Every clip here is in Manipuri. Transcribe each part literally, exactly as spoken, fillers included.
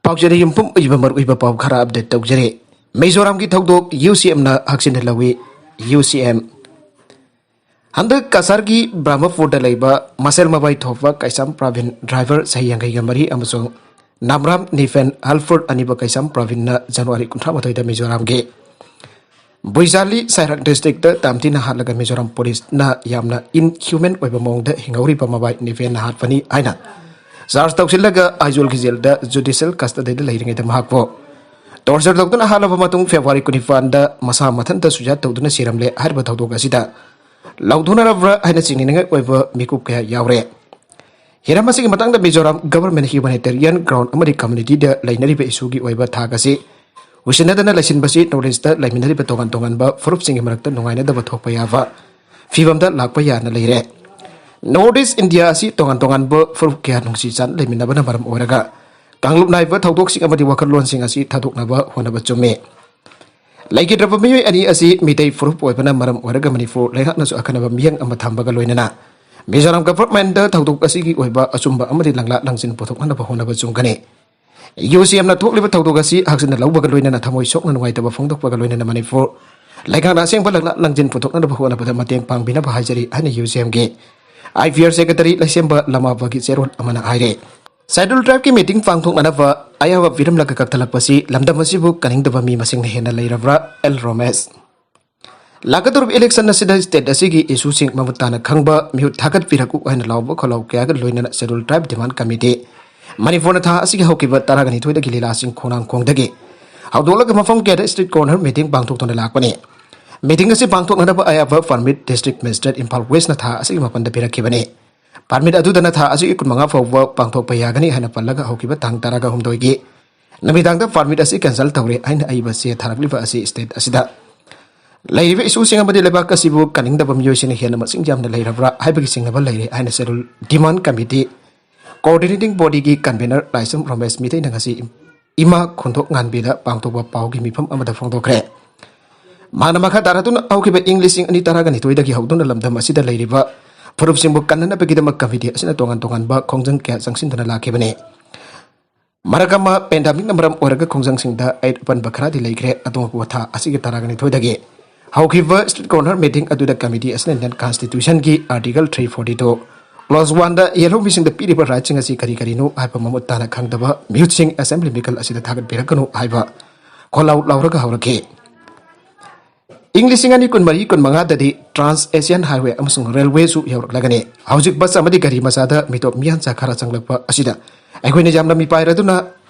ꯄꯥꯎꯖꯦꯜ ꯌꯨꯝꯐꯝ ꯑꯣꯏꯕ ꯃꯔꯨꯑꯣꯏꯕ ꯄꯥꯎ ꯈꯔ ꯑꯞꯗꯦꯠ ꯇꯧꯖꯔꯤ꯫ ꯃꯤꯖꯣꯔꯥꯝꯒꯤ ꯊꯧꯗꯣꯛ ꯌꯨ ꯁꯤ ꯑꯦꯝꯅ ꯍꯛꯆꯤꯟꯅ ꯂꯧꯏ꯫ ꯌꯨ ꯁꯤ ꯑꯦꯝ꯫ ꯍꯟꯗꯛ ꯀꯁꯥꯔꯒꯤ ꯕ꯭ꯔꯍꯃꯄꯨꯔꯗ ꯂꯩꯕ ꯃꯁꯦꯜ ꯃꯕꯥꯏ ꯊꯣꯛꯄ ꯀꯩꯁꯥꯝ ꯄ꯭ꯔꯥꯚꯤꯟ ꯗ꯭ꯔꯥꯏꯚꯔ ꯆꯍꯤ ꯌꯥꯡꯈꯩꯒ ꯃꯔꯤ ꯑꯃꯁꯨꯡ ꯅꯥꯝꯔꯥꯝ ꯅꯤꯐꯦꯟ ꯍꯜꯐꯣꯔꯗ ꯑꯅꯤꯕ ꯀꯩꯁꯥꯝ ꯄ꯭ꯔꯥꯚꯤꯟꯅ ꯖꯅꯋꯥꯔꯤ ꯀꯨꯟꯊ꯭ꯔꯥ ꯃꯥꯊꯣꯏꯗ ꯃꯤꯖꯣꯔꯥꯝꯒꯤ ꯕꯨꯏꯖꯥꯂꯤ ꯁꯥꯏꯔꯥꯛ ꯗꯤꯁꯇ꯭ꯔꯤꯛꯇ ꯇꯥꯝꯊꯤꯅ ꯍꯥꯠꯂꯒ ꯃꯤꯖꯣꯔꯥꯝ ꯄꯨꯂꯤꯁꯅ ꯌꯥꯝꯅ ꯏꯟꯍ꯭ꯌꯨꯃꯦꯟ ꯑꯣꯏꯕ ꯃꯑꯣꯡꯗ ꯍꯤꯡꯍꯧꯔꯤꯕ ꯃꯕꯥꯏ ꯅꯤꯐꯦꯟꯅ ꯍꯥꯠꯄꯅꯤ ꯍꯥꯏꯅ ꯆꯥꯔꯖ ꯇꯧꯁꯤꯜꯂꯒ ꯑꯥꯏꯖꯣꯜꯒꯤ ꯖꯦꯜꯗ ꯖꯨꯗꯤꯁꯤꯌꯦꯜ ꯀꯁꯇꯗꯤꯗ ꯂꯩꯔꯤꯉꯩꯗ ꯃꯍꯥꯛꯄꯨ ꯇꯣꯔꯆꯔ ꯇꯧꯗꯨꯅ ꯍꯥꯠꯂꯕ ꯃꯇꯨꯡ ꯐꯦꯕ꯭ꯔꯨꯋꯥꯔꯤ ꯀꯨꯟꯅꯤꯄꯥꯟꯗ ꯃꯁꯥ ꯃꯊꯟꯇ ꯁꯨꯏꯁꯥꯏꯗ ꯇꯧꯗꯨꯅ ꯁꯤꯔꯝꯂꯦ ꯍꯥꯏꯔꯤꯕ ꯊꯧꯗꯣꯛ ꯑꯁꯤꯗ ꯂꯥꯎꯊꯣꯛꯅꯔꯕ꯭ꯔꯥ ꯍꯥꯏꯅ ꯆꯤꯡꯅꯅꯤꯡꯉꯥꯏ ꯑꯣꯏꯕ ꯃꯤꯀꯨꯞ ꯀꯌꯥ ꯌꯥꯎꯔꯦ꯫ ꯍꯤꯔꯝ ꯑꯁꯤꯒꯤ ꯃꯇꯥꯡꯗ ꯃꯤꯖꯣꯔꯥꯝ ꯒꯚꯔꯟꯃꯦꯟ ꯍ꯭ꯌꯨꯃꯦꯅꯤꯇꯦꯔꯤꯌꯟ ꯒ꯭ꯔꯥꯎꯟ ꯑꯃꯗꯤ ꯀꯝꯃ꯭ꯌꯨꯅꯤꯇꯤꯗ ꯂꯩꯅꯔꯤꯕ ꯏꯁꯨꯒꯤ ꯑꯣꯏꯕ ꯊꯥꯛ ꯑꯁꯤ ꯎꯁꯤꯟꯅꯗꯅ ꯂꯩꯁꯤꯟꯕꯁꯤ ꯅꯣꯔꯠ ꯏꯁꯇ ꯂꯩꯃꯤꯟꯅꯔꯤꯕ ꯇꯣꯉꯥꯟ ꯇꯣꯉꯥꯟꯕ ꯐꯨꯔꯨꯞꯁꯤꯡꯒꯤ ꯃꯔꯛꯇ ꯅꯨꯡꯉꯥꯏꯅꯗꯕ ꯊꯣꯛꯄ ꯌꯥꯕ ꯐꯤꯕꯝꯗ ꯂꯥꯛꯄ ꯌꯥꯅ ꯂꯩꯔꯦ꯫ ꯅꯣꯔꯠ ꯏꯁ ꯏꯟꯗꯤꯌꯥ ꯑꯁꯤ ꯇꯣꯉꯥꯟ ꯇꯣꯉꯥꯟꯕ ꯐꯨꯔꯨꯞ ꯀꯌꯥ ꯅꯨꯡꯁꯤ ꯆꯥꯟꯅ ꯂꯩꯃꯤꯟꯅꯕꯅ ꯃꯔꯝ ꯑꯣꯏꯔꯒ ꯀꯥꯡꯂꯨꯞ ꯅꯥꯏꯕ ꯊꯧꯗꯣꯛꯁꯤꯡ ꯑꯃꯗꯤ ꯋꯥꯈꯜꯂꯣꯟꯁꯤꯡ ꯑꯁꯤ ꯊꯥꯗꯣꯛꯅꯕ ꯍꯣꯠꯅꯕ ꯆꯨꯝꯃꯤ꯫ ꯂꯩꯈꯤꯗ꯭ꯔꯕ ꯃꯤꯑꯣꯏ ꯑꯅꯤ ꯑꯁꯤ ꯃꯤꯇꯩ ꯐꯨꯔꯨꯞ ꯑꯣꯏꯕꯅ ꯃꯔꯝ ꯑꯣꯏꯔꯒ ꯃꯅꯤꯄꯨꯔ ꯂꯩꯉꯥꯛꯅꯁꯨ ꯑꯈꯟꯅꯕ ꯃꯤꯠꯌꯦꯡ ꯑꯃ ꯊꯝꯕꯒ ꯂꯣꯏꯅꯅ ꯃꯤꯖꯣꯔꯥꯝ ꯒꯚꯔꯟꯃꯦꯟꯗ ꯊꯧꯗꯣꯛ ꯑꯁꯤꯒꯤ ꯑꯣꯏꯕ ꯑꯆꯨꯝꯕ ꯑꯃꯗꯤ ꯂꯥꯡꯂꯥ ꯂꯥꯡꯖꯤꯟ ꯄꯨꯊꯣꯛꯅꯅꯕ ꯍꯣꯠꯅꯕ ꯆꯨꯝꯒꯅꯤ꯫ ꯌꯨ ꯁꯤ ꯑꯦꯝꯅ ꯊꯣꯛꯂꯤꯕ ꯊꯧꯗꯣꯛ ꯑꯁꯤ ꯍꯛꯆꯤꯟꯅ ꯂꯧꯕꯒ ꯂꯣꯏꯅꯅ ꯊꯃꯣꯏ ꯁꯣꯛꯅ ꯅꯨꯡꯉꯥꯏꯇꯕ ꯐꯣꯡꯗꯣꯛꯄꯒ ꯂꯣꯏꯅꯅ ꯃꯅꯤꯄꯨꯔ ꯂꯩꯉꯥꯛꯅ ꯑꯁꯦꯡꯕ ꯂꯥꯡꯂꯥ ꯂꯥꯡꯖꯤꯟ ꯄꯨꯊꯣꯛꯅꯅꯕ ꯍꯣꯠꯅꯕꯗ ꯃꯇꯦꯡ ꯄꯥꯡꯕꯤꯅꯕ ꯍꯥꯏꯖꯔꯤ ꯍꯥꯏꯅ ꯌꯨ ꯁꯤ ꯑꯦꯝꯒꯤ ꯑꯥꯏ ꯄꯤ ꯑꯥꯔ ꯁꯦꯀ꯭ꯔꯦꯇꯔꯤ ꯂꯩꯁꯦꯝꯕ ꯂꯃꯥꯕꯒꯤ ꯆꯦꯔꯣꯜ ꯑꯃꯅ ꯍꯥꯏꯔꯦ꯫ ꯁꯦꯗ꯭ꯌꯨꯜ ꯇ꯭ꯔꯥꯏꯕꯀꯤ ꯃꯤꯇꯤꯡ ꯄꯥꯡꯊꯣꯛꯅꯅꯕ ꯑꯌꯥꯕ ꯄꯤꯔꯝꯂꯒ ꯀꯛꯊꯠꯂꯛꯄꯁꯤ ꯂꯝꯗꯝ ꯑꯁꯤꯕꯨ ꯀꯟꯅꯤꯡꯗꯕ ꯃꯤ ꯃꯁꯤꯡꯅ ꯍꯦꯟꯅ ꯂꯩꯔꯕ꯭ꯔꯥ? ꯑꯦꯜ ꯔꯣꯃꯦꯁ꯫ ꯂꯥꯛꯀꯗꯧꯔꯤꯕ ꯏꯂꯦꯛꯁꯟ ꯑꯁꯤꯗ ꯁ꯭ꯇꯦꯠ ꯑꯁꯤꯒꯤ ꯏꯁꯨꯁꯤꯡ ꯃꯃꯨꯠ ꯇꯥꯅ ꯈꯪꯕ ꯃꯤꯍꯨꯠ ꯊꯥꯒꯠꯄꯤꯔꯛꯎ ꯍꯥꯏꯅ ꯂꯥꯎꯕ ꯈꯣꯜꯂꯥꯎ ꯀꯌꯥꯒ ꯂꯣꯏꯅꯅ ꯁꯦꯗ꯭ꯌꯨꯜ ꯇ꯭ꯔꯥꯏꯕ ꯗꯤꯃꯥꯟ ꯀꯃꯤꯇꯤ ꯃꯅꯤꯄꯨꯔꯅ ꯊꯥ ꯑꯁꯤꯒꯤ ꯍꯧꯈꯤꯕ ꯇꯔꯥꯒ ꯅꯤꯊꯣꯏꯗꯒꯤ ꯂꯤꯂꯥꯁꯤꯡ ꯈꯣꯡꯅꯥꯡ ꯈꯣꯡꯗꯒꯤ ꯍꯧꯗꯣꯛꯂꯒ ꯃꯐꯝ ꯀꯌꯥꯗ ꯁ꯭ꯇ꯭ꯔꯤꯠ ꯀꯣꯔꯅꯔ ꯃꯤꯇꯤꯡ ꯄꯥꯡꯊꯣꯛꯇꯨꯅ ꯂꯥꯛꯄꯅꯤ꯫ ꯃꯤꯇꯤꯡ ꯑꯁꯤ ꯄꯥꯡꯊꯣꯛꯅꯅꯕ ꯑꯌꯥꯕ ꯄꯔꯃꯤꯠ ꯗꯤꯁꯇ꯭ꯔꯤꯛ ꯃꯦꯖꯤꯁꯇ꯭ꯔꯦꯠ ꯏꯝꯐꯥꯜ ꯋꯦꯁꯅ ꯊꯥ ꯑꯁꯤꯒꯤ ꯃꯥꯄꯟꯗ ꯄꯤꯔꯛꯈꯤꯕꯅꯤ꯫ ꯄꯔꯃꯤꯠ ꯑꯗꯨꯗꯅ ꯊꯥ ꯑꯁꯤꯒꯤ ꯀꯨꯟꯃꯉꯥ ꯐꯥꯎꯕ ꯄꯥꯡꯊꯣꯛꯄ ꯌꯥꯒꯅꯤ ꯍꯥꯏꯅ ꯄꯜꯂꯒ ꯍꯧꯈꯤꯕ ꯇꯥꯡ ꯇꯔꯥꯒ ꯍꯨꯝꯗꯣꯏꯒꯤ ꯅꯨꯃꯤꯗꯥꯡꯗ ꯄꯔꯃꯤꯠ ꯑꯁꯤ ꯀꯦꯟꯁꯦꯜ ꯇꯧꯔꯦ ꯍꯥꯏꯅ ꯑꯏꯕ ꯆꯦ ꯊꯥꯔꯛꯂꯤꯕ ꯑꯁꯤ ꯁ꯭ꯇꯦꯠ ꯑꯁꯤꯗ ꯂꯩꯔꯤꯕ ꯏꯁꯨꯁꯤꯡ ꯑꯃꯗꯤ ꯂꯩꯕꯥꯛ ꯑꯁꯤꯕꯨ ꯀꯟꯅꯤꯡꯗꯕ ꯃꯤꯑꯣꯏꯁꯤꯡꯅ ꯍꯦꯟꯅ ꯃꯁꯤꯡ ꯌꯥꯝꯅ ꯂꯩꯔꯕ꯭ꯔꯥ ꯍꯥꯏꯕꯒꯤ ꯆꯤꯡꯅꯕ ꯂꯩꯔꯦ ꯍꯥꯏꯅ ꯁꯦꯗ꯭ꯌꯨꯜ ꯗꯤꯃꯥꯟ ꯀꯃꯤꯇꯤ ꯀꯣꯑꯣꯔꯗꯤꯅꯦꯇꯤꯡ ꯕꯣꯗꯤꯒꯤ ꯀꯟꯚꯦꯅꯔ ꯂꯥꯏꯁ꯭ꯔꯝ ꯔꯣꯃꯦꯁ ꯃꯤꯇꯩꯅ ꯉꯁꯤ ꯏꯃꯥ ꯈꯣꯟꯊꯣꯛ ꯉꯥꯟꯕꯤꯗ ꯄꯥꯡꯊꯣꯛꯄ ꯄꯥꯎꯒꯤ ꯃꯤꯐꯝ ꯑꯃꯗ ꯐꯣꯡꯗꯣꯛꯈ꯭ꯔꯦ꯫ ꯃꯍꯥꯛꯅ ꯃꯈꯥ ꯇꯥꯔꯗꯨꯅ ꯍꯧꯈꯤꯕ ꯏꯪ ꯂꯤꯁꯤꯡ ꯑꯅꯤ ꯇꯔꯥꯒ ꯅꯤꯊꯣꯏꯗꯒꯤ ꯍꯧꯗꯨꯅ ꯂꯝꯗꯝ ꯑꯁꯤꯗ ꯂꯩꯔꯤꯕ ꯐꯨꯔꯨꯞꯁꯤꯡꯕꯨ ꯀꯟꯅꯅꯕꯒꯤꯗꯃꯛ ꯀꯃꯤꯇꯤ ꯑꯁꯤꯅ ꯇꯣꯉꯥꯟ ꯇꯣꯉꯥꯟꯕ ꯈꯣꯡꯖꯪ ꯀꯌꯥ ꯆꯪꯁꯤꯟꯗꯨꯅ ꯂꯥꯛꯈꯤꯕꯅꯤ꯫ ꯃꯔꯛ ꯑꯃ ꯄꯦꯟꯗꯥꯃꯤꯛꯅ ꯃꯔꯝ ꯑꯣꯏꯔꯒ ꯈꯣꯡꯖꯪꯁꯤꯡꯗ ꯑꯌꯦꯠ ꯑꯄꯟꯕ ꯈꯔꯗꯤ ꯂꯩꯈ꯭ꯔꯦ꯫ ꯑꯗꯨꯃꯛꯄꯨ ꯊꯥ ꯑꯁꯤꯒꯤ ꯇꯔꯥꯒ ꯅꯤꯊꯣꯏꯗꯒꯤ ꯍꯧꯈꯤꯕ ꯁ꯭ꯇꯦꯠ ꯒꯣꯚꯔꯅꯔ ꯃꯤꯇꯤꯡ ꯑꯗꯨꯗ ꯀꯃꯤꯇꯤ ꯑꯁꯤꯅ ꯏꯟꯗꯤꯌꯟ ꯀꯟꯁꯇꯤꯇ꯭ꯌꯨꯁꯟꯒꯤ article three forty two clause ꯋꯥꯟꯗ ꯌꯦꯜꯍꯧꯃꯤꯁꯤꯡꯗ ꯄꯤꯔꯤꯕ ꯔꯥꯏꯠꯁꯤꯡ ꯑꯁꯤ ꯀꯔꯤ ꯀꯔꯤꯅꯣ ꯍꯥꯏꯕ ꯃꯃꯨꯠ ꯇꯥꯅ ꯈꯪꯗꯕ ꯃꯤꯍꯨꯠꯁꯤꯡ ꯑꯦꯁꯦꯝꯕ꯭ꯂꯤ ꯃꯤꯈꯜ ꯑꯁꯤꯗ ꯊꯥꯒꯠꯄꯤꯔꯛꯀꯅꯨ ꯍꯥꯏꯕ ꯈꯣꯜꯂꯥꯎ ꯂꯥꯎꯔꯒ ꯍꯧꯔꯛꯈꯤ꯫ ꯏꯪ ꯂꯤꯁꯤꯡ ꯑꯅꯤ ꯀꯨꯟꯃꯔꯤ ꯀꯨꯟꯃꯉꯥꯗꯗꯤ ꯇ꯭ꯔꯥꯟꯁ ꯑꯦꯁꯤꯌꯥꯟ ꯍꯥꯏꯋꯦ ꯑꯃꯁꯨꯡ ꯔꯦꯜꯋꯦꯁꯨ ꯌꯧꯔꯛꯂꯒꯅꯤ꯫ ꯍꯧꯖꯤꯛ ꯕꯁ ꯑꯃꯗꯤ ꯒꯥꯔꯤ ꯃꯆꯥꯗ ꯃꯤꯇꯣꯞ ꯃꯤꯌꯥꯟꯆꯥ ꯈꯔ ꯆꯪꯂꯛꯄ ꯑꯁꯤꯗ ꯑꯩꯈꯣꯏꯅ ꯌꯥꯝꯅ ꯃꯤꯄꯥꯏꯔꯗꯨꯅ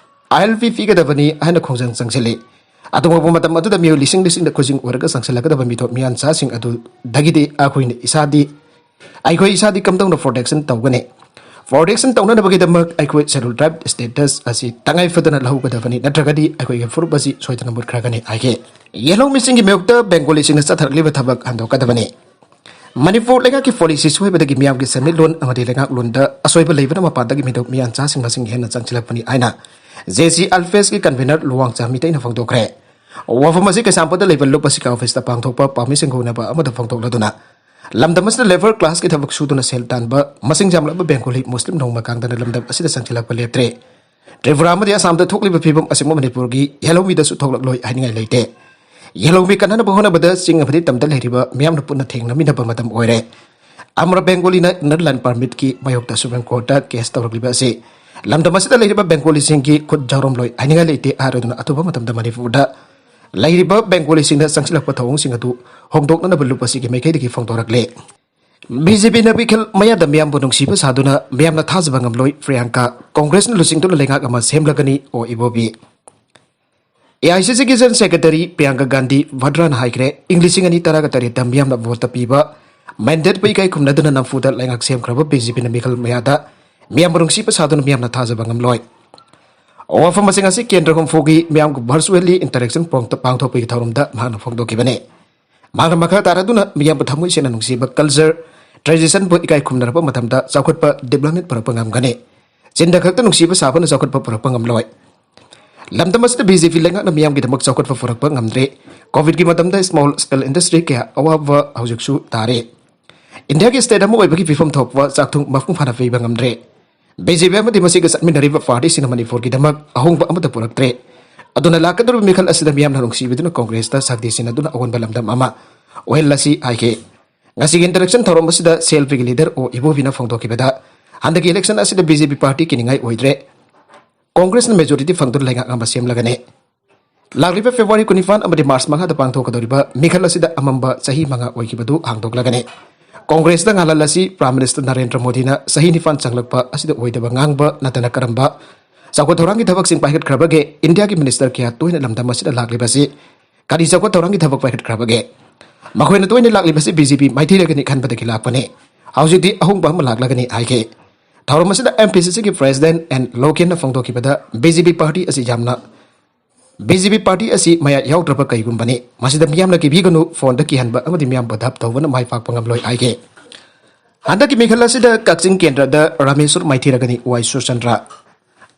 ꯑꯥꯏ ꯑꯦꯜ ꯄꯤ ꯄꯤꯒꯗꯕꯅꯤ ꯍꯥꯏꯅ ꯈꯣꯡꯖꯪ ꯆꯪꯁꯤꯜꯂꯤ꯫ ꯑꯗꯨꯒꯨꯝꯕ ꯃꯇꯝ ꯑꯗꯨꯗ ꯃꯤꯑꯣꯏ ꯂꯤꯁꯤꯡ ꯂꯤꯁꯤꯡꯗ ꯈꯨꯖꯤꯡ ꯑꯣꯏꯔꯒ ꯆꯪꯁꯤꯜꯂꯛꯀꯗꯕ ꯃꯤꯇꯣꯞ ꯃꯤꯌꯥꯟꯆꯥꯁꯤꯡ ꯑꯗꯨꯗꯒꯤꯗꯤ ꯑꯩꯈꯣꯏꯅ ꯏꯁꯥꯗꯤ ꯑꯩꯈꯣꯏ ꯏꯁꯥꯗꯤ ꯀꯝꯗꯧꯅ ꯄ꯭ꯔꯣꯇꯦꯛꯁꯟ ꯇꯧꯒꯅꯤ? ꯄ꯭ꯔꯣꯇꯦꯛꯁꯟ ꯇꯧꯅꯅꯕꯒꯤꯗꯃꯛ ꯑꯩꯈꯣꯏ ꯁꯦꯗ꯭ꯌꯨꯜ ꯇ꯭ꯔꯥꯏꯕ ꯁ꯭ꯇꯦꯇꯁ ꯑꯁꯤ ꯇꯉꯥꯏ ꯐꯗꯅ ꯂꯧꯍꯧꯒꯗꯕꯅꯤ, ꯅꯠꯇ꯭ꯔꯒꯗꯤ ꯑꯩꯈꯣꯏꯒꯤ ꯐꯨꯔꯨꯞ ꯑꯁꯤ ꯁꯣꯏꯗꯅ ꯃꯨꯠꯈ꯭ꯔꯒꯅꯤ ꯍꯥꯏꯈꯤ꯫ ꯌꯦꯜꯍꯧꯃꯤꯁꯤꯡꯒꯤ ꯃꯥꯌꯣꯛꯇ ꯕꯦꯡꯒꯣꯂꯤꯁꯤꯡꯅ ꯆꯠꯊꯔꯛꯂꯤꯕ ꯊꯕꯛ ꯍꯟꯗꯣꯛꯀꯗꯕꯅꯤ꯫ ꯃꯅꯤꯄꯨꯔ ꯂꯩꯉꯥꯛꯀꯤ ꯄꯣꯂꯤꯁꯤ ꯁꯣꯏꯕꯗꯒꯤ ꯃꯤꯌꯥꯝꯒꯤ ꯁꯦꯟꯃꯤꯠꯂꯣꯟ ꯑꯃꯗꯤ ꯂꯩꯉꯥꯛꯂꯣꯟꯗ ꯑꯁꯣꯏꯕ ꯂꯩꯕꯅ ꯃꯄꯥꯟꯗꯒꯤ ꯃꯤꯇꯣꯞ ꯃꯤꯌꯥꯟꯆꯥꯁꯤꯡ ꯃꯁꯤꯡ ꯍꯦꯟꯅ ꯆꯪꯁꯤꯜꯂꯛꯄꯅꯤ ꯍꯥꯏꯅ ꯖꯦ ꯁꯤ ꯑꯜꯐꯦꯁꯀꯤ ꯀꯟꯚꯤꯅꯔ ꯂꯨꯋꯥꯡꯆꯥ ꯃꯤꯇꯩꯅ ꯐꯣꯡꯗꯣꯛꯈ꯭ꯔꯦ꯫ ꯋꯥꯐꯝ ꯑꯁꯤ ꯀꯩꯁꯥꯝꯄꯥꯠꯇ ꯂꯩꯕ ꯂꯨꯞ ꯑꯁꯤꯀꯥ ꯑꯣꯐꯤꯁꯇ ꯄꯥꯡꯊꯣꯛꯄ ꯄꯥꯎꯃꯤꯁꯤꯡꯒ ꯎꯅꯕ ꯑꯃꯗ ꯐꯣꯡꯗꯣꯛꯂꯗꯨꯅ ꯂꯝꯗꯝ ꯑꯁꯤꯗ ꯂꯦꯕꯔ ꯀ꯭ꯂꯥꯁꯀꯤ ꯊꯕꯛ ꯁꯨꯗꯨꯅ ꯁꯦꯜ ꯇꯥꯟꯕ ꯃꯁꯤꯡ ꯌꯥꯝꯂꯕ ꯕꯦꯡꯒꯣꯂꯤ ꯃꯨꯁꯂꯤꯝ ꯅꯣꯡꯃ ꯀꯥꯡꯗꯅ ꯂꯝꯗꯝ ꯑꯁꯤꯗ ꯆꯪꯁꯤꯜꯂꯛꯄ ꯂꯦꯞꯇ꯭ꯔꯦ꯫ ꯇ꯭ꯔꯤꯄꯨꯔꯥ ꯑꯃꯗꯤ ꯑꯁꯥꯝꯗ ꯊꯣꯛꯂꯤꯕ ꯐꯤꯕꯝ ꯑꯁꯤꯃ ꯃꯅꯤꯄꯨꯔꯒꯤ ꯌꯦꯜꯍꯧꯃꯤꯗꯁꯨ ꯊꯣꯛꯂꯛꯂꯣꯏ ꯍꯥꯏꯅꯤꯡꯉꯥꯏ ꯂꯩꯇꯦ꯫ ꯌꯦꯜꯍꯧꯃꯤ ꯀꯟꯅꯅꯕ ꯍꯣꯠꯅꯕꯗ ꯆꯤꯡ ꯑꯃꯗꯤ ꯇꯝꯗ ꯂꯩꯔꯤꯕ ꯃꯤꯌꯥꯝꯅ ꯄꯨꯟꯅ ꯊꯦꯡꯅꯃꯤꯟꯅꯕ ꯃꯇꯝ ꯑꯣꯏꯔꯦ꯫ ꯑꯃꯔ ꯕꯦꯡꯒꯣꯂꯤꯅ ꯏꯟꯅꯔ ꯂꯥꯏꯟ ꯄꯔꯃꯤꯠꯀꯤ ꯃꯥꯌꯣꯛꯇ ꯁꯨꯄ꯭ꯔꯤꯝ ꯀꯣꯔꯠꯇ ꯀꯦꯁ ꯇꯧꯔꯛꯂꯤꯕ ꯑꯁꯤ ꯂꯝꯗꯝ ꯑꯁꯤꯗ ꯂꯩꯔꯤꯕ ꯕꯦꯡꯒꯣꯂꯤꯁꯤꯡꯒꯤ ꯈꯨꯠ ꯌꯥꯎꯔꯝꯂꯣꯏ ꯍꯥꯏꯅꯤꯡꯉꯥꯏ ꯂꯩꯇꯦ ꯍꯥꯏꯔꯗꯨꯅ ꯑꯊꯨꯕ ꯃꯇꯝꯗ ꯃꯅꯤꯄꯨꯔꯗ ꯂꯩꯔꯤꯕ ꯕꯦꯡꯒꯣꯂꯤꯁꯤꯡꯗ ꯆꯪꯁꯤꯜꯂꯛꯄ ꯊꯧꯑꯣꯡꯁꯤꯡ ꯑꯗꯨ ꯍꯣꯡꯗꯣꯛꯅꯅꯕ ꯂꯨꯞ ꯑꯁꯤꯒꯤ ꯃꯥꯏꯀꯩꯗꯒꯤ ꯐꯣꯡꯗꯣꯔꯛꯂꯦ꯫ ꯕꯤ ꯖꯦ ꯄꯤꯅ ꯃꯤꯈꯜ ꯃꯌꯥꯗ ꯃꯤꯌꯥꯝꯕꯨ ꯅꯨꯡꯁꯤꯕ ꯁꯥꯗꯨꯅ ꯃꯤꯌꯥꯝꯅ ꯊꯥꯖꯕ ꯉꯝꯂꯣꯏ ꯄ꯭ꯔꯤꯌꯥꯡꯀꯥ, ꯀꯣꯡꯒ꯭ꯔꯦꯁꯅ ꯂꯨꯆꯤꯡꯗꯨꯅ ꯂꯩꯉꯥꯛ ꯑꯃ ꯁꯦꯝꯂꯒꯅꯤ ꯑꯣ ꯏꯕꯣꯕꯤ꯫ ꯑꯦ ꯑꯥꯏ ꯁꯤ ꯁꯤꯒꯤ ꯖꯦꯅꯔꯦꯜ ꯁꯦꯀ꯭ꯔꯦꯇꯔꯤ ꯄ꯭ꯔꯤꯌꯥꯡꯀꯥ ꯒꯥꯟꯙꯤ ꯚꯗ꯭ꯔꯥꯅ ꯍꯥꯏꯈ꯭ꯔꯦ, ꯏꯪ ꯂꯤꯁꯤꯡ ꯑꯅꯤ ꯇꯔꯥꯒ ꯇꯔꯦꯠꯇ ꯃꯤꯌꯥꯝꯅ ꯚꯣꯠꯇ ꯄꯤꯕ ꯃꯦꯟꯗꯦꯠꯄꯨ ꯏꯀꯥꯏ ꯈꯨꯝꯅꯗꯨꯅ ꯅꯝꯐꯨꯗ ꯂꯩꯉꯥꯛ ꯁꯦꯝꯈ꯭ꯔꯕ ꯕꯤ ꯖꯦ ꯄꯤꯅ ꯃꯤꯈꯜ ꯃꯌꯥꯗ ꯃꯤꯌꯥꯝꯕꯨ ꯅꯨꯡꯁꯤꯕ ꯁꯥꯗꯨꯅ ꯃꯤꯌꯥꯝꯅ ꯊꯥꯖꯕ ꯉꯝꯂꯣꯏ꯫ ꯋꯥꯐꯝ ꯑꯁꯤꯡ ꯑꯁꯤ ꯀꯦꯟꯗ꯭ꯔ ꯍꯨꯝꯐꯨꯒꯤ ꯃꯤꯌꯥꯝꯒ ꯚꯔꯆꯨꯋꯦꯜꯂꯤ ꯏꯟꯇꯔꯦꯛꯁꯟ ꯄꯥꯡꯊꯣꯛꯄꯒꯤ ꯊꯧꯔꯝꯗ ꯃꯍꯥꯛꯅ ꯐꯣꯡꯗꯣꯛꯈꯤꯕꯅꯤ꯫ ꯃꯍꯥꯛꯅ ꯃꯈꯥ ꯇꯥꯔꯗꯨꯅ ꯃꯤꯌꯥꯝꯕꯨ ꯊꯃꯣꯏ ꯁꯦꯡꯅ ꯅꯨꯡꯁꯤꯕ ꯀꯜꯆꯔ, ꯇ꯭ꯔꯦꯗꯤꯁꯟꯕꯨ ꯏꯀꯥꯏ ꯈꯨꯝꯅꯔꯛꯄ ꯃꯇꯝꯗ ꯆꯥꯎꯈꯠꯄ, ꯗꯤꯕ꯭ꯂꯞꯃꯦꯟ ꯄꯨꯔꯛꯄ ꯉꯝꯒꯅꯤ꯫ ꯆꯤꯟꯗ ꯈꯛꯇ ꯅꯨꯡꯁꯤꯕ ꯁꯥꯕꯅ ꯆꯥꯎꯈꯠꯄ ꯄꯨꯔꯛꯄ ꯉꯝꯂꯣꯏ꯫ ꯂꯝꯗꯝ ꯑꯁꯤꯗ ꯕꯤ ꯖꯦ ꯄꯤ ꯂꯩꯉꯥꯛꯅ ꯃꯤꯌꯥꯝꯒꯤꯗꯃꯛ ꯆꯥꯎꯈꯠꯄ ꯄꯨꯔꯛꯄ ꯉꯝꯗ꯭ꯔꯦ꯫ ꯀꯣꯚꯤꯗꯀꯤ ꯃꯇꯝꯗ ꯁ꯭ꯃꯣꯜ ꯁ꯭ꯀꯦꯜ ꯏꯟꯗꯁꯇ꯭ꯔꯤ ꯀꯌꯥ ꯑꯋꯥꯕ ꯍꯧꯖꯤꯛꯁꯨ ꯇꯥꯔꯦ꯫ ꯏꯟꯗꯤꯌꯥꯒꯤ ꯁ꯭ꯇꯦꯠ ꯑꯃ ꯑꯣꯏꯕꯒꯤ ꯐꯤꯕꯝ ꯊꯣꯛꯄ ꯆꯥꯛꯊꯨꯡ ꯃꯄꯨꯡ ꯐꯥꯅ ꯄꯤꯕ ꯉꯝꯗ꯭ꯔꯦ꯫ ꯕꯤ ꯖꯦ ꯄꯤ ꯑꯃꯗꯤ ꯃꯁꯤꯒ ꯆꯠꯃꯤꯟꯅꯔꯤꯕ ꯄꯥꯔꯇꯤꯁꯤꯡꯅ ꯃꯅꯤꯄꯨꯔꯒꯤꯗꯃꯛ ꯑꯍꯣꯡꯕ ꯑꯃꯠꯇ ꯄꯨꯔꯛꯇ꯭ꯔꯦ꯫ ꯑꯗꯨꯅ ꯂꯥꯛꯀꯗꯧꯔꯤꯕ ꯃꯤꯈꯜ ꯑꯁꯤꯗ ꯃꯤꯌꯥꯝꯅ ꯅꯨꯡꯁꯤꯕꯤꯗꯨꯅ ꯀꯣꯡꯒ꯭ꯔꯦꯁꯇ ꯁꯛꯇꯤ ꯁꯤꯟꯅꯗꯨꯅ ꯑꯑꯣꯟꯕ ꯂꯝꯗꯝ ꯑꯃ ꯑꯣꯏꯍꯜꯂꯁꯤ ꯍꯥꯏꯈꯤ꯫ ꯉꯁꯤꯒꯤ interaction ꯊꯧꯔꯝ ꯑꯁꯤꯗ ꯁꯤ ꯑꯦꯜ ꯄꯤꯒꯤ leader ꯑꯣ ꯏꯕꯣꯕꯤꯅ ꯐꯣꯡꯗꯣꯛꯈꯤꯕꯗ, ꯍꯟꯗꯛꯀꯤ election ꯑꯁꯤꯗ ꯕꯤ ꯖꯦ ꯄꯤ ꯄꯥꯔꯇꯤ ꯀꯤꯅꯤꯡꯉꯥꯏ ꯑꯣꯏꯗ꯭ꯔꯦ꯫ ꯀꯣꯡꯒ꯭ꯔꯦꯁꯅ majority ꯐꯪꯗꯨꯅ ꯂꯩꯉꯥꯛ ꯑꯃ ꯁꯦꯝꯂꯒꯅꯤ꯫ ꯂꯥꯛꯂꯤꯕ ꯐꯦꯕ꯭ꯔꯨꯋꯥꯔꯤ ꯀꯨꯟꯅꯤꯄꯥꯟ ꯑꯃꯗꯤ ꯃꯥꯔꯆ ꯃꯉꯥꯗ ꯄꯥꯡꯊꯣꯛꯀꯗꯧꯔꯤꯕ ꯃꯤꯈꯜ ꯑꯁꯤꯗ ꯑꯃꯝꯕ ꯆꯍꯤ ꯃꯉꯥ ꯑꯣꯏꯈꯤꯕꯗꯨ ꯍꯥꯡꯗꯣꯛꯂꯒꯅꯤ꯫ ꯀꯣꯡꯒ꯭ꯔꯦꯁꯇ ꯉꯥꯜꯍꯜꯂꯁꯤ꯫ Prime Minister ꯅꯔꯦꯟꯗ꯭ꯔ ꯃꯣꯗꯤꯅ ꯆꯍꯤ ꯅꯤꯄꯥꯟ ꯆꯪꯂꯛꯄ ꯑꯁꯤꯗ ꯑꯣꯏꯗꯕ ꯉꯥꯡꯕ ꯅꯠꯇꯅ ꯀꯔꯝꯕ ꯆꯥꯎꯈꯠ ꯊꯧꯔꯥꯡꯒꯤ ꯊꯕꯛꯁꯤꯡ ꯄꯥꯏꯈꯠꯈ꯭ꯔꯕꯒꯦ? ꯏꯟꯗꯤꯌꯥꯒꯤ minister ꯀꯌꯥ ꯇꯣꯏꯅ ꯂꯝꯗꯝ ꯑꯁꯤꯗ ꯂꯥꯛꯂꯤꯕꯁꯤ ꯀꯔꯤ ꯆꯥꯎꯈꯠ ꯊꯧꯔꯥꯡꯒꯤ ꯊꯕꯛ ꯄꯥꯏꯈꯠꯈ꯭ꯔꯕꯒꯦ? ꯃꯈꯣꯏꯅ ꯇꯣꯏꯅ ꯂꯥꯛꯂꯤꯕꯁꯤ ꯕꯤ ꯖꯦ ꯄꯤ ꯃꯥꯏꯊꯤꯔꯒꯅꯤ ꯈꯟꯕꯗꯒꯤ ꯂꯥꯛꯄꯅꯤ꯫ ꯍꯧꯖꯤꯛꯇꯤ ꯑꯍꯣꯡꯕ ꯑꯃ ꯂꯥꯛꯂꯒꯅꯤ ꯍꯥꯏꯈꯤ꯫ ꯊꯧꯔꯝ ꯑꯁꯤꯗ ꯑꯦꯝ ꯄꯤ ꯁꯤ ꯁꯤꯒꯤ president ꯑꯦꯟ ꯂꯣꯀꯦꯟꯅ ꯐꯣꯡꯗꯣꯛꯈꯤꯕꯗ, ꯕꯤ ꯖꯦ ꯄꯤ ꯄꯥꯔꯇꯤ ꯑꯁꯤ ꯌꯥꯝꯅ ꯕꯤ ꯖꯦ ꯄꯤ ꯄꯥꯔꯇꯤ ꯑꯁꯤ ꯃꯌꯥ ꯌꯥꯎꯗ꯭ꯔꯕ ꯀꯩꯒꯨꯝꯕꯅꯤ꯫ ꯃꯁꯤꯗ ꯃꯤꯌꯥꯝꯅ ꯀꯤꯕꯤꯒꯅꯨ, ꯐꯣꯟꯗ ꯀꯤꯍꯟꯕ ꯑꯃꯗꯤ ꯃꯤꯌꯥꯝꯕꯨ ꯙꯞ ꯇꯧꯕꯅ ꯃꯥꯏ ꯄꯥꯛꯄ ꯉꯝꯂꯣꯏ ꯍꯥꯏꯈꯤ꯫ ꯍꯟꯗꯛꯀꯤ ꯃꯤꯈꯜ ꯑꯁꯤꯗ ꯀꯛꯆꯤꯡ ꯀꯦꯟꯗ꯭ꯔꯗ ꯔꯥꯃꯦꯁꯣꯔ ꯃꯥꯏꯊꯤꯔꯒꯅꯤ, ꯋꯥꯏ ꯁꯨꯔꯆꯟꯗ꯭ꯔ꯫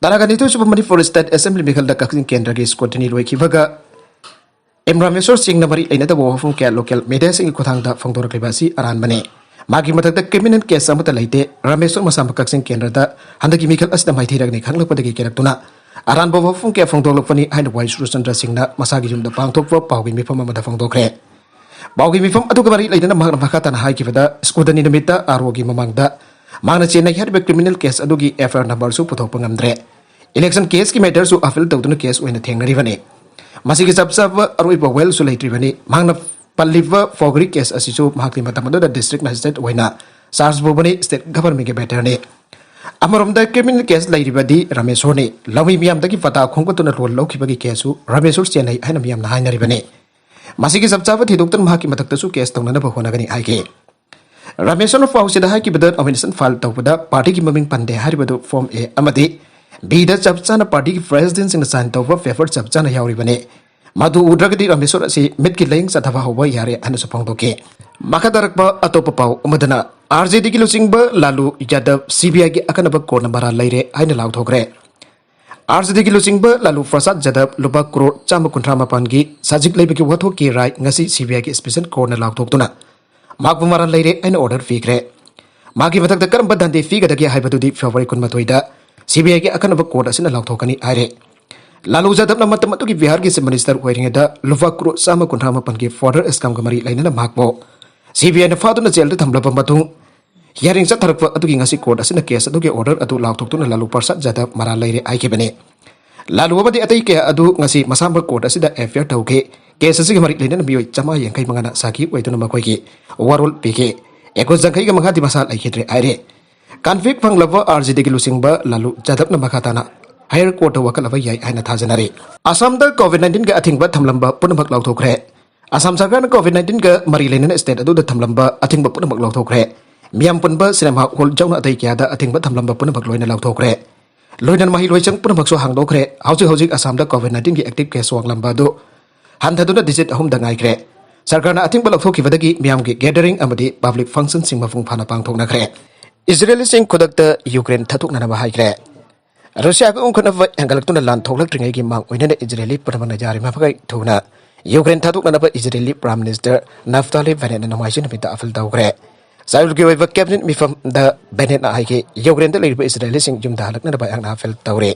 ꯇꯔꯥꯒ ꯅꯤꯊꯣꯏ ꯁꯨꯕ ꯃꯅꯤꯄꯨꯔ state assembly ꯃꯤꯈꯜꯗ ꯀꯛꯆꯤꯡ ꯀꯦꯟꯗ꯭ꯔꯒꯤ scrutiny ꯂꯣꯏꯈꯤꯕꯒ ꯑꯦꯝ ꯔꯥꯃꯦꯁꯣꯔ ꯁꯤꯡꯅ ꯃꯔꯤ ꯂꯩꯅꯗꯕ ꯋꯥꯐꯝ ꯀꯌꯥ local media ꯁꯤꯡꯒꯤ ꯈꯨꯠꯊꯥꯡꯗ ꯐꯣꯡꯗꯣꯔꯛꯂꯤꯕ ꯑꯁꯤ ꯑꯔꯥꯟꯕꯅꯤ꯫ ꯃꯥꯒꯤ ꯃꯊꯛꯇ criminal case ꯑꯃꯠꯇ ꯂꯩꯇꯦ꯫ ꯔꯥꯃꯦꯁꯣꯔ ꯃꯁꯥꯃꯛ ꯀꯛꯆꯤꯡ ꯀꯦꯟꯗ꯭ꯔꯗ ꯍꯟꯗꯛꯀꯤ ꯃꯤꯈꯜ ꯑꯁꯤꯗ ꯃꯥꯏꯊꯤꯔꯒꯅꯤ ꯈꯪꯂꯛꯄꯗꯒꯤ ꯀꯤꯔꯛꯇꯨꯅ ꯑꯔꯥꯟꯕ ꯋꯥꯐꯝ ꯀꯌꯥ ꯐꯣꯡꯗꯣꯛꯂꯛꯄꯅꯤ ꯍꯥꯏꯅ ꯋꯥꯏ ꯁꯨꯔꯆꯟꯗ꯭ꯔ ꯁꯤꯡꯅ ꯃꯁꯥꯒꯤ ꯌꯨꯝꯗ ꯄꯥꯡꯊꯣꯛꯄ ꯄꯥꯎꯒꯤ ꯃꯤꯐꯝ ꯑꯃꯗ ꯐꯣꯡꯗꯣꯛꯈ꯭ꯔꯦ꯫ ꯄꯥꯎꯒꯤ ꯃꯤꯐꯝ ꯑꯗꯨꯒ ꯃꯔꯤ ꯂꯩꯅꯅ ꯃꯍꯥꯛꯅ ꯃꯈꯥ ꯇꯥꯅ ꯍꯥꯏꯈꯤꯕꯗ, scrutiny ꯅꯨꯃꯤꯠꯇ ꯑꯥꯔ ꯑꯣꯒꯤ ꯃꯃꯥꯡꯗ ꯃꯍꯥꯛꯅ ꯆꯦꯟꯅꯩ ꯍꯥꯏꯔꯤꯕ criminal case ꯑꯗꯨꯒꯤ F I R number ꯁꯨ ꯄꯨꯊꯣꯛꯄ ꯉꯝꯗ꯭ꯔꯦ꯫ Election case ꯀꯤ matter ꯁꯨ appeal ꯇꯧꯗꯨꯅ case ꯑꯣꯏꯅ ꯊꯦꯡꯅꯔꯤꯕꯅꯤ꯫ ꯃꯁꯤꯒꯤ ꯆꯞ ꯆꯥꯕ ꯑꯔꯣꯏꯕ well ꯁꯨ ꯂꯩꯇ꯭ꯔꯤꯕꯅꯤ꯫ ꯃꯍꯥꯛꯅ ꯄꯜꯂꯤꯕ forgery case ꯑꯁꯤꯁꯨ ꯃꯍꯥꯛꯇꯤ ꯃꯇꯝ ꯑꯗꯨꯗ district magistrate ꯑꯣꯏꯅ charge ꯄꯨꯕꯅꯤ, state government ꯀꯤ matter ꯅꯤ꯫ ꯑꯃꯔꯣꯝꯗ criminal case ꯂꯩꯔꯤꯕꯗꯤ ꯔꯥꯃꯦꯁꯣꯔꯅꯤ꯫ ꯂꯧꯃꯤ ꯃꯤꯌꯥꯝꯗꯒꯤ ꯄꯇꯥ ꯈꯣꯝꯒꯠꯇꯨꯅ ꯂꯣꯟ ꯂꯧꯈꯤꯕꯒꯤ case ꯁꯨ ꯔꯥꯃꯦꯁꯣꯔ ꯆꯦꯟꯅꯩ ꯍꯥꯏꯅ ꯃꯤꯌꯥꯝꯅ ꯍꯥꯏꯅꯔꯤꯕꯅꯤ꯫ ꯃꯁꯤꯒꯤ ꯆꯞ ꯆꯥꯕ ꯊꯤꯗꯣꯛꯇꯨꯅ ꯃꯍꯥꯛꯀꯤ ꯃꯊꯛꯇꯁꯨ case ꯇꯧꯅꯅꯕ ꯍꯣꯠꯅꯒꯅꯤ ꯍꯥꯏꯈꯤ꯫ ꯔꯥꯃꯦꯁꯣꯔꯅ ꯄꯥꯎꯁꯤꯗ ꯍꯥꯏꯈꯤꯕꯗ, nomination file ꯇꯧꯕꯗ ꯄꯥꯔꯇꯤꯒꯤ ꯃꯃꯤꯡ ꯄꯟꯗꯦ ꯍꯥꯏꯔꯤꯕꯗꯨ form A ꯑꯃꯗꯤ B ꯗ ꯆꯞ ꯆꯥꯅ ꯄꯥꯔꯇꯤꯒꯤ president ꯁꯤꯡꯅ sign ꯇꯧꯕ paper ꯆꯞ ꯆꯥꯅ ꯌꯥꯎꯔꯤꯕꯅꯤ꯫ ꯃꯗꯨ ꯎꯗ꯭ꯔꯒꯗꯤ ꯔꯥꯃꯦꯁꯣꯔ ꯑꯁꯤ ꯃꯤꯠꯀꯤ ꯂꯥꯌꯦꯡ ꯆꯠꯊꯕ ꯍꯧꯕ ꯌꯥꯔꯦ ꯍꯥꯏꯅꯁꯨ ꯐꯣꯡꯗꯣꯛꯈꯤ꯫ ꯃꯈꯥ ꯇꯥꯔꯛꯄ ꯑꯇꯣꯞꯄ ꯄꯥꯎ ꯑꯃꯗꯅ, ꯑꯥꯔ ꯖꯦ ꯗꯤꯒꯤ ꯂꯨꯆꯤꯡꯕ ꯂꯥꯂꯨ ꯌꯥꯗꯕ ꯁꯤ ꯕꯤ ꯑꯥꯏꯒꯤ ꯑꯀꯟꯅꯕ court ꯅ ꯃꯔꯥꯜ ꯂꯩꯔꯦ ꯍꯥꯏꯅ ꯂꯥꯎꯊꯣꯛꯈ꯭ꯔꯦ꯫ ꯑꯥꯔ ꯖꯦ ꯗꯤꯒꯤ ꯂꯨꯆꯤꯡꯕ ꯂꯥꯂꯨ ꯄ꯭ꯔꯁꯥꯗ ꯌꯥꯗꯕ ꯂꯨꯄꯥ ꯀ꯭ꯔꯣꯔ ꯆꯥꯝꯃ ꯀꯨꯟꯊ꯭ꯔꯥ ꯃꯥꯄꯟꯒꯤ ꯁꯖꯤꯛ ꯂꯩꯕꯒꯤ ꯋꯥꯊꯣꯛꯀꯤ ꯔꯥꯏ ꯉꯁꯤ ꯁꯤ ꯕꯤ ꯑꯥꯏꯒꯤ special court ꯅ ꯂꯥꯎꯊꯣꯛꯇꯨꯅ ꯃꯍꯥꯛꯄꯨ ꯃꯔꯥꯜ ꯂꯩꯔꯦ ꯍꯥꯏꯅ order ꯄꯤꯈ꯭ꯔꯦ꯫ ꯃꯥꯒꯤ ꯃꯊꯛꯇ ꯀꯔꯝꯕ ꯗꯟꯗꯤ ꯄꯤꯒꯗꯒꯦ ꯍꯥꯏꯕꯗꯨꯗꯤ February ꯀꯨꯟꯃꯥꯊꯣꯏꯗ CBIꯒꯤ ꯑꯈꯟꯅꯕ court ꯑꯁꯤꯅ ꯂꯥꯎꯊꯣꯛꯀꯅꯤ ꯍꯥꯏꯔꯦ꯫ ꯂꯥꯂꯨ ꯌꯥꯗꯕꯅ ꯃꯇꯝ ꯑꯗꯨꯒꯤ ꯕꯤꯍꯥꯔꯒꯤ Chief Minister ꯑꯣꯏꯔꯤꯉꯩꯗ ꯂꯨꯄꯥ ꯀ꯭ꯔꯣꯔ ꯆꯥꯝꯃ ꯀꯨꯟꯊ꯭ꯔꯥ ꯃꯥꯄꯟꯒꯤ fodder scamꯒ ꯃꯔꯤ ꯂꯩꯅꯅ ꯃꯍꯥꯛꯄꯨ CBIꯅ ꯐꯥꯗꯨꯅ ꯖꯦꯜꯗ ꯊꯝꯂꯕ ꯃꯇꯨꯡ, hearing ꯆꯠꯊꯔꯛꯄ ꯑꯗꯨꯒꯤ ꯉꯁꯤ court ꯑꯁꯤꯅ case ꯑꯗꯨꯒꯤ order ꯑꯗꯨ ꯂꯥꯎꯊꯣꯛꯇꯨꯅ ꯂꯥꯂꯨ ꯄ꯭ꯔꯁꯥꯗ ꯌꯥꯗꯕ ꯃꯔꯥꯜ ꯂꯩꯔꯦ ꯍꯥꯏꯈꯤꯕꯅꯤ꯫ ꯂꯥꯂꯨ ꯑꯃꯗꯤ ꯑꯇꯩ ꯀꯌꯥ ꯑꯗꯨ ꯉꯁꯤ ꯃꯁꯥꯃꯛ court ꯑꯁꯤꯗ appear ꯇꯧꯈꯤ꯫ Case ꯑꯁꯤꯒ ꯃꯔꯤ ꯂꯩꯅꯅ ꯃꯤꯑꯣꯏ ꯆꯥꯝꯃꯉꯥ ꯌꯥꯡꯈꯩ ꯃꯉꯥꯅ ꯁꯥꯈꯤ ꯑꯣꯏꯗꯨꯅ ꯃꯈꯣꯏꯒꯤ ꯋꯥꯔꯣꯜ ꯄꯤꯈꯤ꯫ ꯑꯦꯀꯨꯁ ꯌꯥꯡꯈꯩꯒ ꯃꯉꯥꯗꯤ ꯃꯁꯥ ꯂꯩꯈꯤꯗ꯭ꯔꯦ ꯍꯥꯏꯔꯦ꯫ Convict ꯐꯪꯂꯕ RJDꯒꯤ ꯂꯨꯆꯤꯡꯕ ꯂꯥꯂꯨ ꯌꯥꯗꯕꯅ ꯃꯈꯥ ꯇꯥꯅ higher courtꯇ ꯋꯥꯀꯠꯂꯕ ꯌꯥꯏ ꯍꯥꯏꯅ ꯊꯥꯖꯅꯔꯤ꯫ ꯑꯁꯥꯝꯗ COVID nineteenꯒꯤ ꯑꯊꯤꯡꯕ ꯊꯝꯂꯝꯕ ꯄꯨꯝꯅꯃꯛ ꯂꯥꯎꯊꯣꯛꯈ꯭ꯔꯦ꯫ ꯑꯁꯥꯝ ꯁꯔꯀꯥꯔꯅ COVID nineteenꯒ ꯃꯔꯤ ꯂꯩꯅꯅ state ꯑꯗꯨꯗ ꯊꯝꯂꯝꯕ ꯑꯊꯤꯡꯕ ꯄꯨꯝꯅꯃꯛ ꯂꯥꯎꯊꯣꯛꯈ꯭ꯔꯦ꯫ ꯃꯤꯌꯥꯝ ꯄꯨꯟꯕ, cinema hall ꯌꯥꯎꯅ ꯑꯇꯩ ꯀꯌꯥꯗ ꯑꯊꯤꯡꯕ ꯊꯝꯂꯝꯕ ꯄꯨꯝꯅꯃꯛ ꯂꯣꯏꯅ ꯂꯥꯎꯊꯣꯛꯈ꯭ꯔꯦ꯫ ꯂꯣꯏꯅꯅ ꯃꯍꯩꯂꯣꯏꯁꯪ ꯄꯨꯝꯅꯃꯛꯁꯨ ꯍꯥꯡꯗꯣꯛꯈ꯭ꯔꯦ꯫ ꯍꯧꯖꯤꯛ ꯍꯧꯖꯤꯛ ꯑꯁꯥꯝꯗ COVID nineteenꯒꯤ active case ꯋꯥꯡꯂꯝꯕ ꯑꯗꯨ ꯍꯟꯊꯗꯨꯅ digit ꯑꯍꯨꯝꯗ ꯉꯥꯏꯈ꯭ꯔꯦ꯫ ꯁꯔꯀꯥꯔꯅ ꯑꯊꯤꯡꯕ ꯂꯧꯊꯣꯛꯈꯤꯕꯗꯒꯤ ꯃꯤꯌꯥꯝꯒꯤ gathering ꯑꯃꯗꯤ public functionꯁꯤꯡ ꯃꯄꯨꯡ ꯐꯥꯅ ꯄꯥꯡꯊꯣꯛꯅꯈ꯭ꯔꯦ꯫ ꯏꯖꯔꯦꯂꯤꯁꯤꯡ ꯈꯨꯗꯛꯇ ꯌꯨꯀ꯭ꯔꯦꯟ ꯊꯥꯗꯣꯛꯅꯅꯕ ꯍꯥꯏꯈ꯭ꯔꯦ꯫ ꯔꯨꯁꯤꯌꯥꯒ ꯎꯪꯈꯠꯅꯕ ꯍꯦꯟꯒꯠꯂꯛꯇꯨꯅ ꯂꯥꯟ ꯊꯣꯛꯂꯛꯇ꯭ꯔꯤꯉꯩꯒꯤ ꯃꯥꯡ ꯑꯣꯏꯅꯅ ꯏꯖꯔꯦꯂꯤ ꯄꯨꯝꯅꯃꯛꯅ ꯌꯥꯔꯤꯕꯃꯈꯩ ꯊꯨꯅ ꯌꯨꯀ꯭ꯔꯦꯟ ꯊꯥꯗꯣꯛꯅꯅꯕ ꯏꯖꯔꯦꯂꯤ Prime Minister ꯅꯐꯇꯥꯂꯤ ꯕꯦꯅꯦꯠꯅ ꯅꯣꯡꯃꯥꯏꯖꯤꯡ ꯅꯨꯃꯤꯠꯇ appeal ꯇꯧꯈ꯭ꯔꯦ꯫ ꯆꯥꯌꯣꯜꯒꯤ ꯑꯣꯏꯕ cabinet ꯃꯤꯐꯝꯗ ꯕꯦꯅꯦꯠꯅ ꯍꯥꯏꯈꯤ, ꯌꯨꯀ꯭ꯔꯦꯟꯗ ꯂꯩꯔꯤꯕ ꯏꯖꯔꯦꯂꯤꯁꯤꯡ ꯌꯨꯝꯗ ꯍꯜꯂꯛꯅꯅꯕ ꯑꯩꯍꯥꯛꯅ appeal ꯇꯧꯔꯤ꯫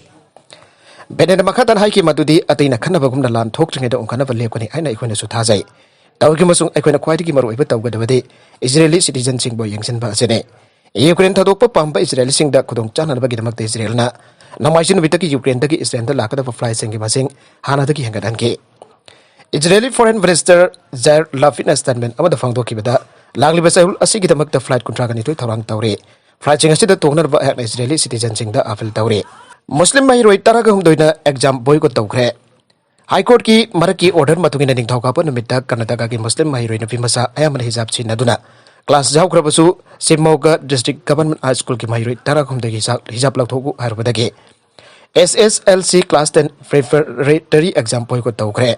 ꯕꯦꯅꯦꯠꯅ ꯃꯈꯥ ꯇꯥꯅ ꯍꯥꯏꯈꯤ ꯃꯗꯨꯗꯤ ꯑꯇꯩꯅ ꯈꯟꯅꯕꯒꯨꯝꯅ ꯂꯥꯟ ꯊꯣꯛꯇ꯭ꯔꯤꯉꯩꯗ ꯎꯪꯈꯠꯅꯕ ꯂꯦꯞꯀꯅꯤ ꯍꯥꯏꯅ ꯑꯩꯈꯣꯏꯅꯁꯨ ꯊꯥꯖꯩ꯫ ꯇꯧꯔꯤꯕ ꯑꯃꯁꯨꯡ ꯑꯩꯈꯣꯏꯅ ꯈ꯭ꯋꯥꯏꯗꯒꯤ ꯃꯔꯨꯑꯣꯏꯕ ꯇꯧꯒꯗꯕꯗꯤ ꯏꯖꯔꯦꯂꯤ citizenꯁꯤꯡꯕꯨ ꯌꯦꯡꯁꯤꯟꯕ ꯑꯁꯤꯅꯤ꯫ ꯌꯨꯀ꯭ꯔꯦꯟ ꯊꯥꯗꯣꯛꯄ ꯄꯥꯝꯕ ꯏꯖꯔꯦꯂꯤꯁꯤꯡꯗ ꯈꯨꯗꯣꯡ ꯆꯥꯅꯅꯕꯒꯤꯗꯃꯛꯇ ꯏꯖꯔꯦꯜꯅ ꯅꯣꯡꯃꯥꯏꯖꯤꯡ ꯅꯨꯃꯤꯠꯇꯒꯤ ꯌꯨꯀ꯭ꯔꯦꯟꯗꯒꯤ ꯏꯖꯔꯦꯜꯗ ꯂꯥꯛꯀꯗꯕ flightꯁꯤꯡꯒꯤ ꯃꯁꯤꯡ ꯍꯥꯟꯅꯗꯒꯤ ꯍꯦꯟꯒꯠꯍꯟꯈꯤ꯫ ꯏꯖꯔꯦꯂꯤ Foreign Minister ꯖꯥꯏꯔ ꯂꯥꯄꯤꯗꯅ statement ꯑꯃꯗ ꯐꯣꯡꯗꯣꯛꯈꯤꯕꯗ, ꯂꯥꯛꯂꯤꯕ ꯆꯌꯣꯜ ꯑꯁꯤꯒꯤꯗꯃꯛꯇ flight ꯀꯨꯟꯊ꯭ꯔꯥꯒ ꯅꯤꯊꯣꯏ ꯊꯧꯔꯥꯡ ꯇꯧꯔꯤ꯫ Flightꯁꯤꯡ ꯑꯁꯤꯗ ꯇꯣꯡꯅꯅꯕ ꯑꯩꯍꯥꯛꯅ ꯏꯖꯔꯦꯂꯤ citizenꯁꯤꯡꯗ appeal ꯇꯧꯔꯤ꯫ ꯃꯨꯁꯂꯤꯝ ꯃꯍꯩꯔꯣꯏ ꯇꯔꯥꯒ ꯍꯨꯝꯗꯣꯏꯅ exam boycott ꯇꯧꯈ꯭ꯔꯦ꯫ High Courtꯀꯤ ꯃꯔꯛꯀꯤ order ꯃꯇꯨꯡ ꯏꯟꯅ ꯅꯤꯡꯊꯧꯀꯥꯕ ꯅꯨꯃꯤꯠꯇ ꯀꯔꯅꯥꯇꯀꯥꯒꯤ ꯃꯨꯁꯂꯤꯝ ꯃꯍꯩꯔꯣꯏ ꯅꯨꯄꯤ ꯃꯆꯥ ꯑꯌꯥꯝꯕꯅ ꯍꯤꯖꯥꯕ ꯁꯤꯖꯤꯟꯅꯗꯨꯅ class ꯌꯥꯎꯈ꯭ꯔꯕꯁꯨ, ꯁꯤꯃꯣꯒꯥ District Government High Schoolꯒꯤ ꯃꯍꯩꯔꯣꯏ ꯇꯔꯥꯍꯨꯝꯗꯣꯏꯒꯤ ꯍꯤꯖꯥꯕ, ꯍꯤꯖꯥꯕ ꯂꯧꯊꯣꯛꯎ ꯍꯥꯏꯔꯨꯕꯗꯒꯤ S S L C class ten preparatory exam boycott ꯇꯧꯈ꯭ꯔꯦ꯫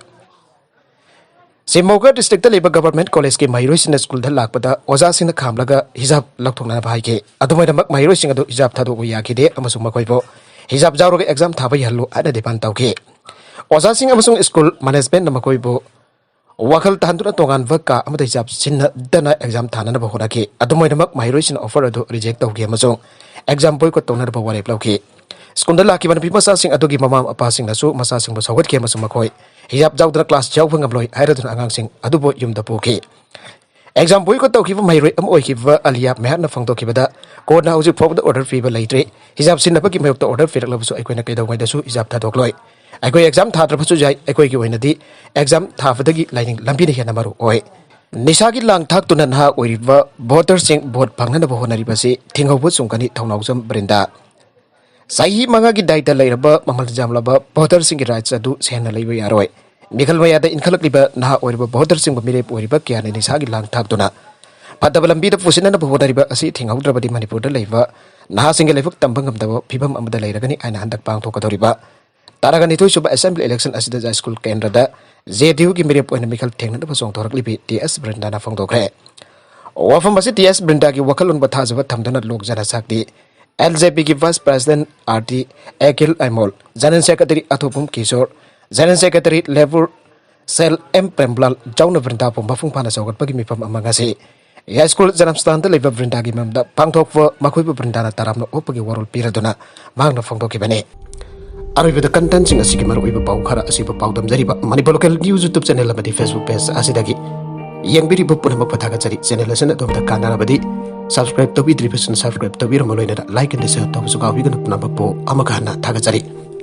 ꯁꯤꯃꯣꯒꯥ districtꯇ ꯂꯩꯕ government collegeꯀꯤ ꯃꯍꯩꯔꯣꯏꯁꯤꯡꯅ schoolꯗ ꯂꯥꯛꯄꯗ ꯑꯣꯖꯥꯁꯤꯡꯅ ꯈꯥꯝꯂꯒ ꯍꯤꯖꯥꯕ ꯂꯧꯊꯣꯛꯅꯅꯕ ꯍꯥꯏꯈꯤ꯫ ꯑꯗꯨꯃꯥꯏꯅꯃꯛ ꯃꯍꯩꯔꯣꯏꯁꯤꯡ ꯑꯗꯨ ꯍꯤꯖꯥꯕ ꯊꯥꯗꯣꯛꯄ ꯌꯥꯈꯤꯗꯦ ꯑꯃꯁꯨꯡ ꯃꯈꯣꯏꯕꯨ ꯍꯤꯖꯥꯕ ꯌꯥꯎꯔꯒ exam ꯊꯥꯕ ꯌꯥꯍꯜꯂꯨ ꯍꯥꯏꯅ demand ꯇꯧꯈꯤ꯫ ꯑꯣꯖꯥꯁꯤꯡ ꯑꯃꯁꯨꯡ school managementꯅ ꯃꯈꯣꯏꯕꯨ ꯋꯥꯈꯜ ꯇꯥꯍꯟꯗꯨꯅ ꯇꯣꯉꯥꯟꯕ ꯀꯥ ꯑꯃꯗ ꯍꯤꯖꯥꯕ ꯁꯤꯟꯅꯗꯅ ꯑꯦꯛꯖꯥꯝ ꯊꯥꯅꯅꯕ ꯍꯣꯠꯅꯈꯤ꯫ ꯑꯗꯨꯝ ꯑꯣꯏꯅꯃꯛ, ꯃꯍꯩꯔꯣꯏꯁꯤꯡꯅ ꯑꯣꯐꯔ ꯑꯗꯨ ꯔꯤꯖꯦꯛ ꯇꯧꯈꯤ ꯑꯃꯁꯨꯡ ꯑꯦꯛꯖꯥꯝ ꯕꯣꯏꯀꯣꯠ ꯇꯧꯅꯅꯕ ꯋꯥꯔꯦꯞ ꯂꯧꯈꯤ꯫ ꯁ꯭ꯀꯨꯜꯗ ꯂꯥꯛꯈꯤꯕ ꯅꯨꯄꯤ ꯃꯆꯥꯁꯤꯡ ꯑꯗꯨꯒꯤ ꯃꯃꯥ ꯃꯄꯥꯁꯤꯡꯅꯁꯨ ꯃꯆꯥꯁꯤꯡꯕꯨ ꯁꯧꯒꯠꯈꯤ ꯑꯃꯁꯨꯡ ꯃꯈꯣꯏ ꯍꯤꯖꯥꯕ ꯌꯥꯎꯗꯅ ꯀ꯭ꯂꯥꯁ ꯌꯥꯎꯕ ꯉꯝꯂꯣꯏ ꯍꯥꯏꯔꯗꯨꯅ ꯑꯉꯥꯡꯁꯤꯡ ꯑꯗꯨꯕꯨ ꯌꯨꯝꯗ ꯄꯨꯈꯤ꯫ ꯑꯦꯛꯖꯥꯝ ꯕꯣꯏꯀꯣꯠ ꯇꯧꯈꯤꯕ ꯃꯍꯩꯔꯣꯏ ꯑꯃ ꯑꯣꯏꯈꯤꯕ ꯑꯂꯤꯌꯥ ꯃꯦꯍꯔꯅ ꯐꯣꯡꯗꯣꯛꯈꯤꯕꯗ, ꯀꯣꯔꯠꯅ ꯍꯧꯖꯤꯛ ꯐꯥꯎꯕꯗ ꯑꯣꯔꯗꯔ ꯄꯤꯕ ꯂꯩꯇ꯭ꯔꯤ꯫ ꯍꯤꯖꯥꯕ ꯁꯤꯟꯅꯕꯒꯤ ꯃꯥꯌꯣꯛꯇ ꯑꯣꯔꯗꯔ ꯄꯤꯔꯛꯂꯕꯁꯨ ꯑꯩꯈꯣꯏꯅ ꯀꯩꯗꯧꯉꯩꯗꯁꯨ ꯍꯤꯖꯥꯕ ꯊꯥꯗꯣꯛꯂꯣꯏ꯫ ꯑꯩꯈꯣꯏ ꯑꯦꯛꯖꯥꯝ ꯊꯥꯗ꯭ꯔꯕꯁꯨ ꯌꯥꯏ, ꯑꯩꯈꯣꯏꯒꯤ ꯑꯣꯏꯅꯗꯤ ꯑꯦꯛꯖꯥꯝ ꯊꯥꯕꯗꯒꯤ ꯂꯥꯏꯅꯤꯡ ꯂꯝꯕꯤꯅ ꯍꯦꯟꯅ ꯃꯔꯨ ꯑꯣꯏ꯫ ꯅꯤꯁꯥꯒꯤ ꯂꯥꯡ ꯊꯥꯛꯇꯨꯅ ꯅꯍꯥ ꯑꯣꯏꯔꯤꯕ ꯚꯣꯇꯔꯁꯤꯡ ꯚꯣꯠ ꯐꯪꯅꯅꯕ ꯍꯣꯠꯅꯔꯤꯕꯁꯤ ꯊꯤꯡꯍꯧꯕ ꯆꯨꯝꯒꯅꯤ, ꯊꯧꯅꯥꯎꯖꯝ ꯕ꯭ꯔꯤꯟꯗꯥ꯫ ꯆꯍꯤ ꯃꯉꯥꯒꯤ ꯗꯥꯏꯇ ꯂꯩꯔꯕ ꯃꯃꯜ ꯌꯥꯝꯂꯕ ꯚꯣꯇꯔꯁꯤꯡꯒꯤ ꯔꯥꯏꯠꯁ ꯑꯗꯨ ꯁꯦꯟꯅ ꯂꯩꯕ ꯌꯥꯔꯣꯏ꯫ ꯃꯤꯈꯜ ꯃꯌꯥꯗ ꯏꯟꯈꯠꯂꯛꯂꯤꯕ ꯅꯍꯥ ꯑꯣꯏꯔꯤꯕ ꯚꯣꯇꯔꯁꯤꯡꯕꯨ ꯃꯤꯔꯦꯞ ꯑꯣꯏꯔꯤꯕ ꯀꯌꯥꯅ ꯅꯤꯁꯥꯒꯤ ꯂꯥꯡ ꯊꯥꯛꯇꯨꯅ ꯐꯠꯇꯕ ꯂꯝꯕꯤꯗ ꯄꯨꯁꯤꯟꯅꯅꯕ ꯍꯣꯠꯅꯔꯤꯕ ꯑꯁꯤ ꯊꯤꯡꯍꯧꯗ꯭ꯔꯕꯗꯤ ꯃꯅꯤꯄꯨꯔꯗ ꯂꯩꯕ ꯅꯍꯥꯁꯤꯡꯒꯤ ꯂꯥꯏꯕꯛ ꯇꯝꯕ ꯉꯝꯗꯕ ꯐꯤꯕꯝ ꯑꯃꯗ ꯂꯩꯔꯒꯅꯤ ꯍꯥꯏꯅ ꯍꯟꯗꯛ ꯄꯥꯡꯊꯣꯛꯀꯗꯧꯔꯤꯕ ꯇꯔꯥꯒ ꯅꯤꯊꯣꯏ ꯁꯨꯕ ꯑꯦꯁꯦꯝꯕ꯭ꯂꯤ ꯏꯂꯦꯛꯁꯟ ꯑꯁꯤꯗ ꯖꯥꯏꯁ꯭ꯀꯨꯜ ꯀꯦꯟꯗ꯭ꯔꯗ ꯖꯦ ꯗꯤ ꯌꯨꯒꯤ ꯃꯤꯔꯦꯞ ꯑꯣꯏꯅ ꯃꯤꯈꯜ ꯊꯦꯡꯅꯅꯕ ꯆꯣꯡꯊꯣꯔꯛꯂꯤꯕꯤ ꯇꯤ ꯑꯦꯁ ꯕ꯭ꯔꯤꯟꯗꯥꯅ ꯐꯣꯡꯗꯣꯛꯈ꯭ꯔꯦ꯫ ꯋꯥꯐꯝ ꯑꯁꯤ ꯇꯤ ꯑꯦꯁ ꯕ꯭ꯔꯤꯟꯗꯥꯒꯤ ꯋꯥꯈꯜꯂꯣꯟꯕꯨ ꯊꯥꯖꯕ ꯊꯝꯗꯨꯅ ꯂꯣꯛ ꯖꯅ ꯁꯛꯇꯤ, ꯑꯦꯜ ꯖꯦ ꯄꯤꯒꯤ vice president R T Akhil Aimol, general secretary Athokpam Kishore, general secretary labour cell M Premlal ꯌꯥꯎꯅ ꯕ꯭ꯔꯤꯟꯗꯥꯕꯨ ꯃꯄꯨꯡ ꯐꯥꯅ ꯆꯥꯎꯈꯠꯄꯒꯤ ꯃꯤꯐꯝ ꯑꯃ ꯉꯁꯤ ꯌꯥꯏꯁ꯭ꯀꯨꯜ ꯖꯅꯝꯁ꯭ꯊꯥꯟꯗ ꯂꯩꯕ ꯕ꯭ꯔꯤꯟꯗꯥꯒꯤ ꯃꯔꯝꯗ ꯄꯥꯡꯊꯣꯛꯄ ꯃꯈꯣꯏꯕꯨ ꯕ꯭ꯔꯤꯟꯗꯥꯅ ꯇꯔꯥꯝꯅ ꯑꯣꯛꯄꯒꯤ ꯋꯥꯔꯣꯜ ꯄꯤꯔꯗꯨꯅ ꯃꯍꯥꯛꯅ ꯐꯣꯡꯗꯣꯛꯈꯤꯕꯅꯤ꯫ ꯑꯔꯣꯏꯕꯗ ꯀꯟꯇꯦꯟꯠꯁꯤꯡ ꯑꯁꯤꯒꯤ ꯃꯔꯨꯑꯣꯏꯕ ꯄꯥꯎ ꯈꯔ ꯑꯁꯤꯕꯨ ꯄꯥꯎꯗꯝꯖꯔꯤꯕ Manipur local news YouTube channel ꯑꯃꯗꯤ ꯐꯦꯁꯕꯨꯛ ꯄꯦꯖ ꯑꯁꯤꯗꯒꯤ ꯌꯦꯡꯕꯤꯔꯤꯕ ꯄꯨꯝꯅꯃꯛꯄꯨ ꯊꯥꯒꯠꯆꯔꯤ꯫ ꯆꯦꯅꯦꯜ ꯑꯁꯤꯅ ꯑꯗꯣꯝꯗ ꯀꯥꯟꯅꯔꯕꯗꯤ ꯁꯕꯁꯀ꯭ꯔꯥꯏꯕ ꯇꯧꯕꯤꯗ꯭ꯔꯤꯕꯁꯤꯡꯅ ꯁꯕꯁꯀ꯭ꯔꯥꯏꯕ ꯇꯧꯕꯤꯔꯝꯕ ꯂꯣꯏꯅꯅ ꯂꯥꯏꯛ ꯑꯃꯗꯤ ꯁꯤꯌꯔ ꯇꯧꯕꯁꯨ ꯀꯥꯎꯕꯤꯒꯅꯨ꯫ ꯄꯨꯝꯅꯃꯛꯄꯨ ꯑꯃꯨꯛꯀ ꯍꯟꯅ ꯊꯥꯒꯠꯆꯔꯤ꯫